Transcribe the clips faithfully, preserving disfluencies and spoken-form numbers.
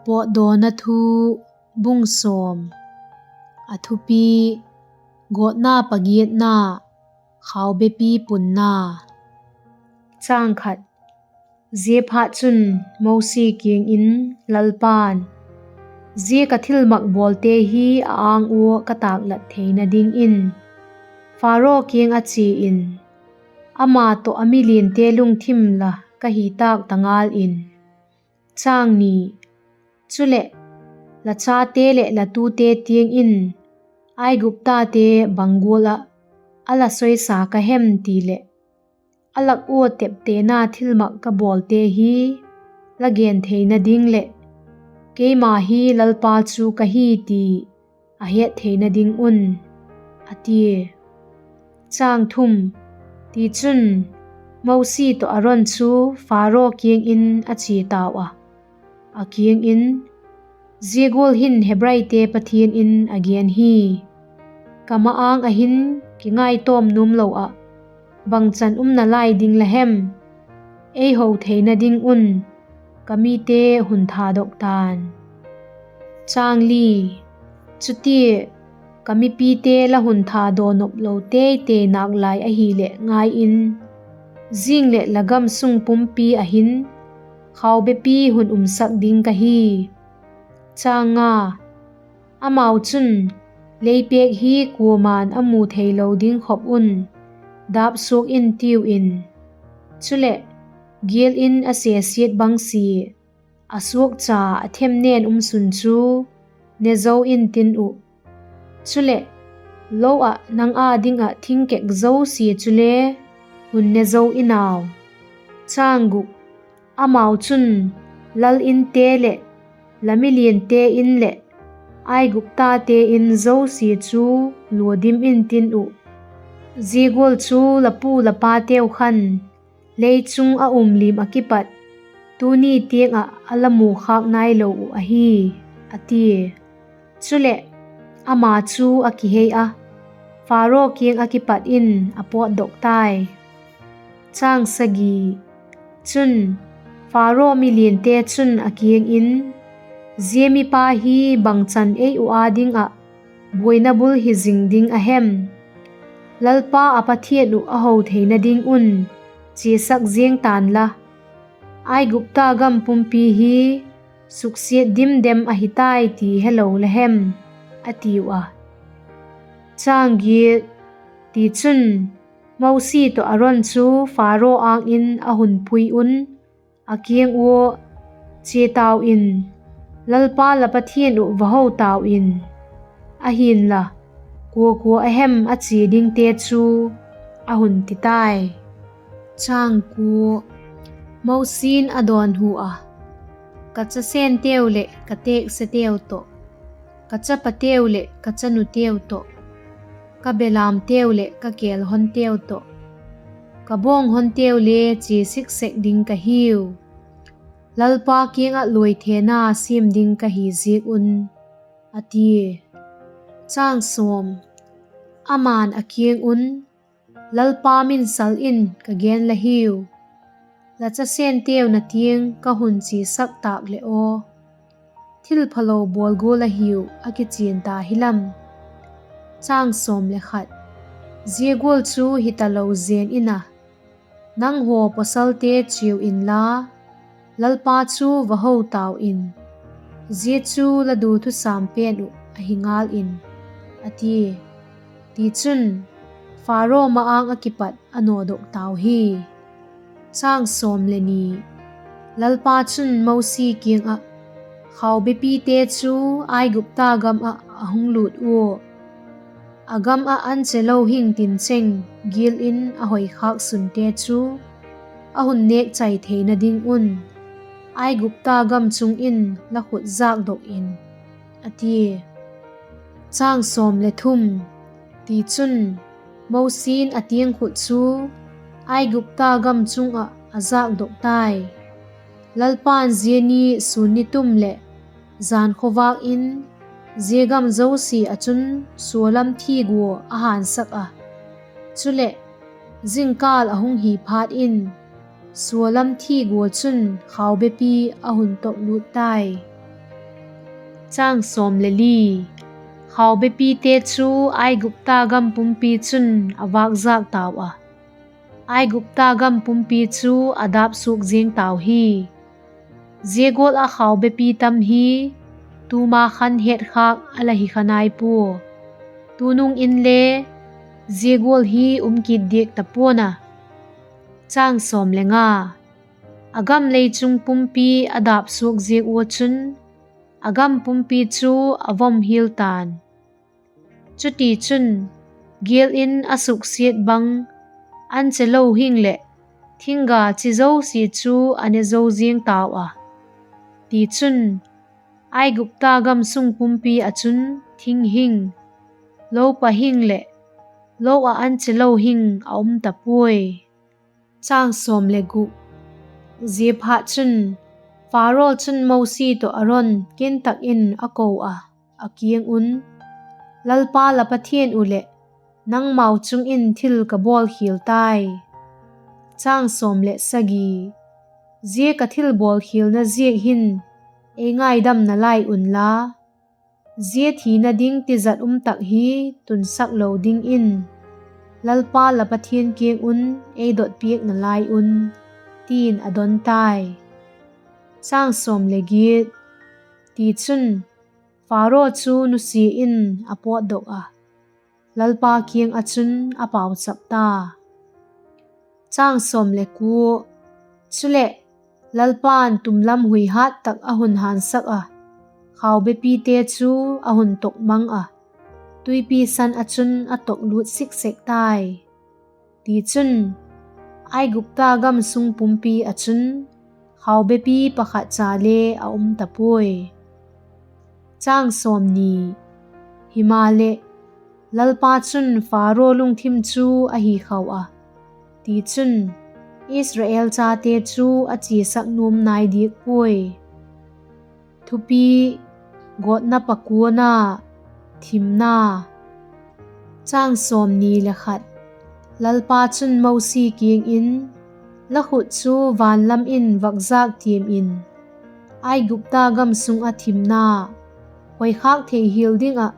Pawtdawna Thu, bung sawm. A thupi: Gawtna pagiatna, khaubepi punna. Ziaphatchun, Mosi kiang in Lalpa'n, Zia ka thilmak bawlte hi a âng ua ka tâklat theina dingin Pharaoh kiang ah chia in, ama tawh a miliante lungthim la ka hi tâk ta ngal in. Chuleh, la chate leh la tute tiang in Aiguptate bang gual ah a la soisa ka hem ti leh, a lak ua teptena thilmak ka bawlte hi la gen theina ding leh, keima hi Lalpa chu ka hi ti a het theina ding un, a tia. Tichun, Mosi tawh Aron chu Pharaoh kiang in a chia tau a, a kiang in, Zia gual hin Hebraite Pathian in a gen hi: Ka ma-âng ah hin kingaitawm nuam lo ah bangchan umna lai ding la hem? Ei ho theina ding un ka mite hun thadok ta'n. Chutia ka mipite la hun thadaw nop lo tei tei nalai ahileh ngai in, zing leh la gam sung pumpi ah hin khaubepi hun umsak ding ka hi. Amau chun leipêk hi kuama'n a mu theilo ding khop un dâp suak intiu in; chuleh, gial in a sesiat bang sia a suakcha a themnen um sun chu ne zo intin uh; chuleh, lo ah nang â ding ah thing kek zosia chule hun ne zo in au. Amau chun lal inte leh la miliante in leh Aiguptate in zosia chu lua dim intin uh; zia gual chu la pu la pateu khan lei chung a um lim ah kipat tuni tiang ah a la mu khâk nailo uh ahi, a tia. Chuleh, ama chu a kihei a, Pharaoh kiang ah kipat in a pawtdok tai. Chun, Pharaoh miliante chun a kiang in, Zia mipa hi bangchan ei uh â ding ah buaina bul hi zing ding a hem? Lalpa a Pathian uh a ho theina ding un chiasak ziang ta'n la, Aigupta gam pumpi hi suksiat dim dem ahi tai ti helo la hem? a tiu a. Tichun, Mosi tawh Aron chu Pharaoh âng in a hun pui un, a kiang ua, Chia tau in, Lalpa la Pathian uh va ho tau in; ahi'nla, kua kua a hem a chia dingte chu, a hun ti tai. Mosi'n a dawnhu a, Ka chasenteu leh ka têkseteu tawh, ka chapateu leh ka chanuteu tawh, ka belamteu leh ka kêlhonteu tawh, ka bawnghon teu le chia sik sek ding ka hiu; Lalpa kiang ah luaithena siam ding ka hi ziak un, a tia. Ama'n a kiang un, Lalpa min sal in ka gen la hiu, la chasenteu na tiang ka hun chiasak tâk leh aw, thilphalo bawl gual a hiu a kichian ta hilam. Zia gual chu hi talo zen in a, nanghaw pawsalte chiau inla, Lalpa chu va ho tau in; zia chu la du thusam pen uh ahi ngal in, a tia. Tichun, Pharaoh ma-âng ah kipat a nawdok tau hi. Lalpa chun Mosi kiang ah, Khaubepite chu Aigupta gam ah a hung lût ua, a gam ah anchelo hing tin cheng gial in a hoikhâk sunte chu a hun nêkchai theina ding un, Aigupta gam chung in la khut jâkdok in, a tia. Tichun, Mosi'n a tiangkhut chu Aigupta gam chung ah a jâkdok tai. Lalpa'n zia ni sûn ni tum leh jan khawvâk in zia gam zosia ah chun sualam thigua a hânsak a; chuleh, jingkal a hung hi phat in sualam thigua chun khaubepi a hun toklût tai. Chang sawm le li. Khaubepite chu Aigupta gam pumpi chun a vâkjâk tau a, Aigupta gam pumpi chu a dâpsuak ziang tau hi. Zia gual ah khaubepi tam hi tuma khan hetkhâk a la hi kha nai pua; tunung inle zia gual hi um kit diak ta pua'n a. A gam leichung pumpi a dâpsuak ziak ua chun a gam pumpi chu a vom hial ta'n; chutichun, gial in a suksiat bang, anche lo hing leh thingga chi zosia chu a ne zo ziang tau a. Tichun, Aigupta gam sung pumpi ah chun thing hing, lopa hing leh lo ah anche lo hing a um ta puai. Ziaphatchun, Pharaoh chun Mosi tawh Aron kin tak in a ko ah, a kiang un, Lalpa la Pathian uh leh nangmau chung in thil ka bawlkhial tai. Zia ka thil bawlkhialna ziak hin ei ngaidam nalai unla, zia thina ding tizat um tak hi tunsak lo dingin Lalpa la Pathian kiang un ei dot piak nalai un, ti'n a don tai. Tichun, Pharaoh chu nusia in a pawtdok ah, Lalpa kiang ah chun a pauchap ta. Chuleh, Lalpa'n tumlam hui hât tak a hun hânsak ah, khaubepite chu a hun tok mang ah, Tuipi San ah chun a tok lût sik sek tai. Tichun, Aigupta gam sung pumpi ah chun khaubepi pakhat cha le a um ta puai. Himaleh, Lalpa chun Pharaoh lungthim chu a hi khau a, tichun, Israel chate chu a chiasak nuam nai diak puai. Thupi: Gawtna pakuana. Thimna. Lalpa chun Mosi kiang in, La khut chu van lam in vakjâk tiam in, Aigupta gam sung ah thimna, khoikhâk thei hial ding ah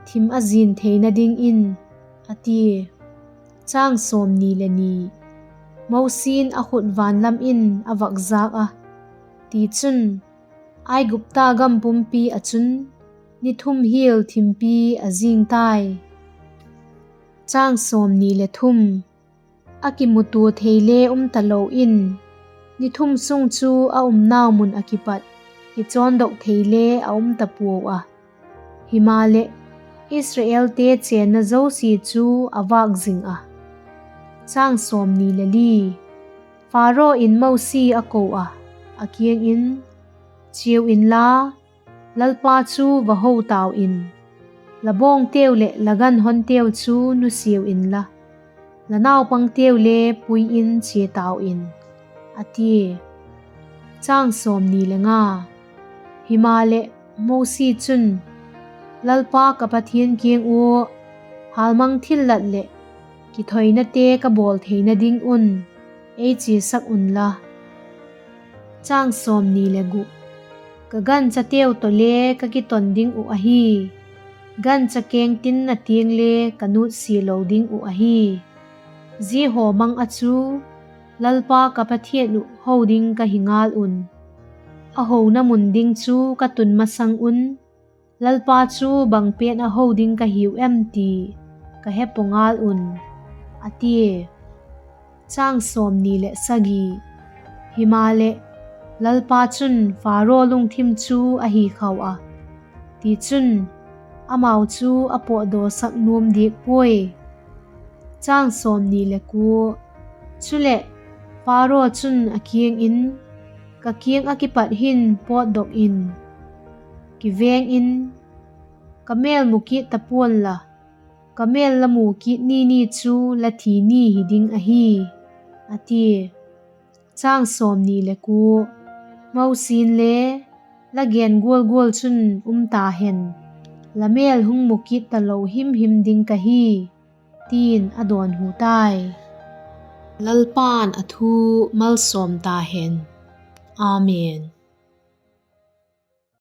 thim a zin theina dingin, a tia. Mosi'n a khut van lam in a vakjâk a, tichun, Aigupta gam pumpi ah chun ni thum hial thimpi a zing tai. A kimutua thei le um talo in, ni thum sung chu a umnau mun ah kipat kichawndok thei le a um ta puau a; himaleh, Israelte chênna zosia chu a vâk zing a. Pharaoh in Mosi a ko ah, a kiang in, Chiau inla, Lalpa chu va ho tau in; la bawngteu leh la ganhonteu chu nusiau inla, la naupangteu le pui in chia tau in, a tia. Himaleh, Mosi chun, Lalpa ka Pathian kiang ua hâlmang thillat leh kithoinate ka bawl theina ding un ei chiasak unla, ka ganchateu tawh le ka kiton ding uh ahi; gancha kengtinna tiang le ka nutsia lo ding uh ahi. Zia haw mang ah chu Lalpa ka Pathian uh ho ding ka hi ngal un; a hona mun ding chu ka tun masang un, Lalpa chu bang pen ah ho ding ka hiu em ti ka he paw ngal un, a tia. Himaleh, Lalpa chun Pharaoh lungthim chu a hi khau a, tichun, amau chu a pawtdawsak nuam diak puai. Chuleh, Pharaoh chun a kiang in, Ka kiang ah kipat hin pawtdok in, kiveng in; ka mêl mu kit ta pua'n la, ka mêl la mu kit ni ni chu la thi ni hi ding ahi, a tia. Mosi'n le, La gen gual gual chun um ta hen; la mêl hung mu kit talo him him ding ka hi, ti'n a dawnhu tai. Lalpa'n a thu malsawm ta hen. Amen.